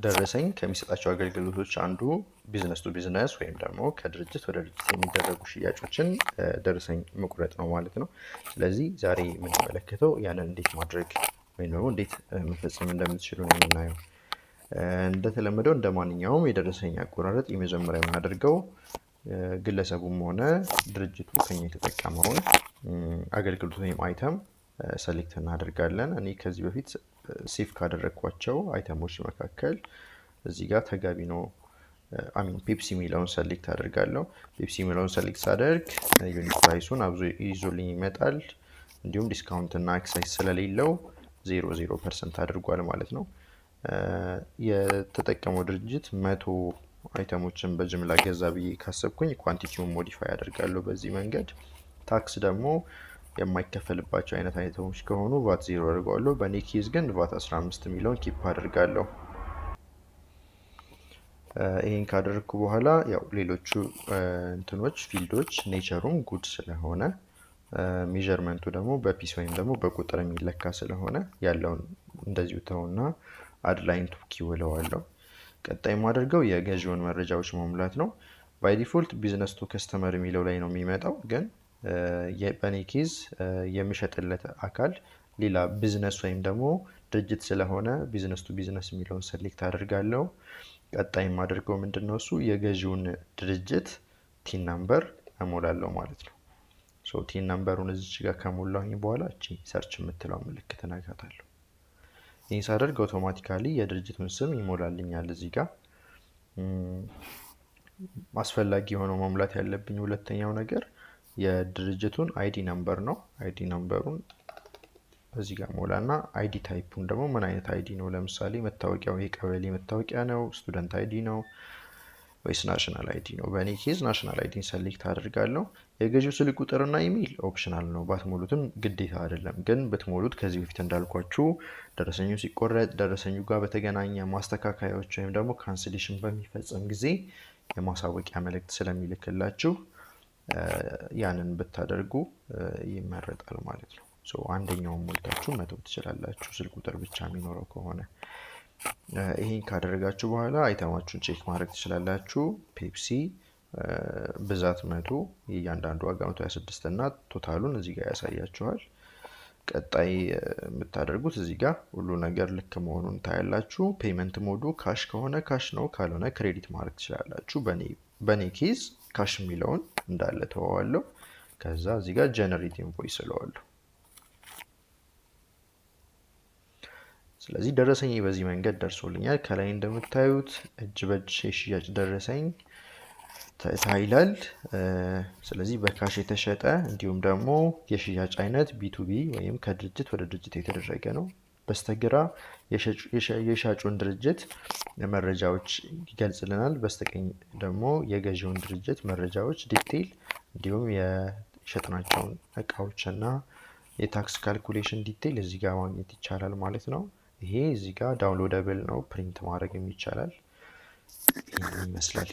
ደረሰኝ ከሚሰጣቸው አገልግሎቶች አንዱ business to business ወይም ደግሞ ከድርጅት ወደ ድርጅት የሚደረጉ ሽያጮችን ደረሰኝ መቁረጥ ነው ማለት ነው። ስለዚህ ዛሬ የምንመለከተው ያንን እንዴት ማድረግ ወይም ደግሞ እንዴት መፈጸም እንደምትችሉ ነው የምናየው። እንደተለመደው እንደ ማንኛውም የደረሰኝ አቆራረጥ የመጀመሪያ የምናደርገው ግለሰቡም ሆነ ድርጅቱ ከኛ የተጠቀመውን አገልግሎት ወይም item select እናደርጋለን። እኔ ከዚህ በፊት save ካደረግኳቸው item ኦች መካከል እዚህ ጋር ተጋቢ ነው I mean ፔፕሲ የሚለውን select አደርጋለሁ። ፔፕሲ የሚለውን select ሳደርግ unit price ኡን አብዞ ይዞልኝ ይመጣል። እንዲሁም discount እና excise ስለሌለው 0.0% አድርጓል ማለት ነው። የተጠቀመው ድርጅት 100 item ኦችን በጅምላ ገዛ ብዬ ካሰብኩኝ quantity ውን modify አደርጋለሁ በዚህ መንገድ። Tax ደግሞ የማይከፈልባቸው አይነት item ኦች ከሆኑ ቫት 0 አድርገዋለሁ። በእኔ case ግን ቫት 15 የሚለውን keep አደርጋለሁ። ይህን ካደረግኩ በኋላ ያው ሌሎቹ እንትኖች field ኦች nature ኡም good ስለሆነ፣ measurement ኡ ደግሞ በ piece ወይም ደግሞ በቁጥር የሚለካ ስለሆነ ያለውን እንደዚሁ ተውና add line to queue እለዋለሁ። ቀጣይ የማደርገው የገዢውን መረጃዎች መሙላት ነው። By default business to customer የሚለው ላይ ነው የሚመጣው፣ ግን በእኔ case የሚሸጥለት አካል ሌላ ቢዝነስ ወይም ደግሞ ድርጅት ስለሆነ business to business የሚለውን select አደርጋለሁ። ቀጣይ የማደርገው ምንድን ነው? እሱ የገዢውን ድርጅት TIN number እሞላለሁ ማለት ነው። So TIN number ኡን እዚች ጋር ከሞላሁኝ በኋላ እቺ search የምትለው ምልክት እነካታለሁ። ይህን ሳደርግ automatically የድርጅቱን ስም ይሞላልኛል። እዚህ ጋር አስፈላጊ የሆነው መሙላት ያለብኝ ሁለተኛው ነገር የድርጅቱን ID number ነው። ID number ኡን እዚህ ጋር ሞላ እና ID type ኡን ደግሞ ምን አይነት ID ነው? ለምሳሌ መታወቂያው የቀበሌ መታወቂያ ነው፣ student ID ነው ወይስ national ID ነው? በእኔ case national ID ን select አደርጋለሁ። የገዢው ስልክ ቁጥርና email optional ነው፣ ባትሞሉትም ግዴታ አይደለም። ግን ብትሞሉት ከዚህ በፊት እንዳልኳችሁ ደረሰኙ ሲቆረጥ፣ ደረሰኙ ጋር በተገናኘ ማስተካከያዎች ወይም ደግሞ cancellation በሚፈጸም ጊዜ የማሳወቂያ መልእክት ስለሚልክላችሁ ያንን ብታደርጉ ይመረጣል ማለት ነው። አንደኛውን ሞልታችሁ መተው ትችላላችሁ፣ ስልክ ቁጥር ብቻ የሚኖረው ከሆነ። ይህን ካደረጋችሁ በኋላ item ኣችሁን check ማድረግ ትችላላችሁ። ፔፕሲ ብዛት 100፣ የእያንዳንዱ ዋጋ 126 እና total ኡን እዚህ ጋር ያሳያችኋል። ቀጣይ የምታደርጉት እዚህ ጋር ሁሉ ነገር ልክ መሆኑን ታያላችሁ። Payment mode ኡ cash ከሆነ cash ነው፣ ካልሆነ credit ማድረግ ትችላላችሁ። በእኔ case cash የሚለውን እንዳለ ተወዋለሁ። ከዛ እዚህ ጋር generate invoice እለዋለሁ። ስለዚህ ደረሰኝ በዚህ መንገድ ደርሶልኛል። ከላይ እንደምታዩት እጅ በእጅ የሽያጭ ደረሰኝ ይላል። ስለዚህ በ cash የተሸጠ እንዲሁም ደግሞ የሽያጭ አይነት B2B ወይም ከድርጅት ወደ ድርጅት የተደረገ ነው። በስተግራ የሻጩን ድርጅት መረጃዎች ይገልጽልናል። በስተቀኝ ደግሞ የገዢውን ድርጅት መረጃዎች detail እንዲሁም የሸጥናቸውን እቃዎች እና የ tax calculation detail እዚህ ጋር ማግኘት ይቻላል ማለት ነው። ይሄ እዚህ ጋር downloadable ነው፣ print ማድረግም ይቻላል። ይህን ይመስላል።